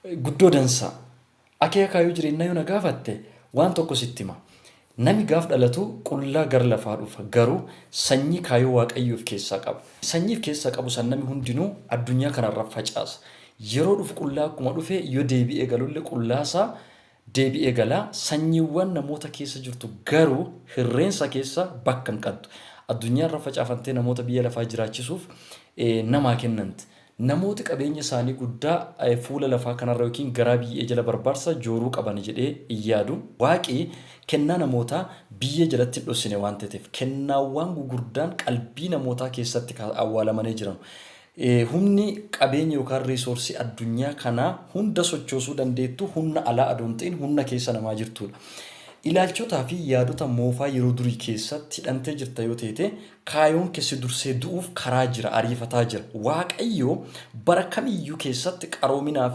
Guddoo dansa. Akeeka kaayyoo jireennaa yoo na gaafatte waan tokko sitti hima. Nami gaaf dhalatu qullaa gara lafaa dhufa. Garuu sanyii kaayyoo Waaqayyoo of keessaa qaba. Sanyii of keessaa qabu san nami hundinuu addunyaa kanarra facaasa. Yeroo dhufu qullaa akkuma dhufe yoo deebi'ee galulle qullaasaa deebi'ee gala. Sanyiiwwan namoota keessa jirtu garuu hirreensa keessa bakka hin qaddu. Addunyaa irra facaafamtee namoota biyya lafaa jiraachisuuf namaa kennanti. Namooti qabeenya isaanii guddaa fuula lafaa kanarra yookiin garaa biyyee jala barbaarsa jooruu qabani jedhee hin yaadu. Waaqi kennaa namootaa biyyee jalatti hin dhossine waan teeteef, kennaawwan gugurdaan qalbii namootaa keessatti awwaalamanii jiranu. Humni qabeenya yookaan reesoorsii addunyaa kanaa hunda sochoosuu dandeettu humna alaa adoo hin ta'in humna keessa namaa jirtuudha. Ilaalchotaa fi yaadota moofaa yeroo durii keessatti hidhamtee jirta yoo teete, kaayoon kee si dursee du'uuf karaa jira, ariifataa jira. Waaqayyo bara kamiyyuu keessatti qaroominaa fi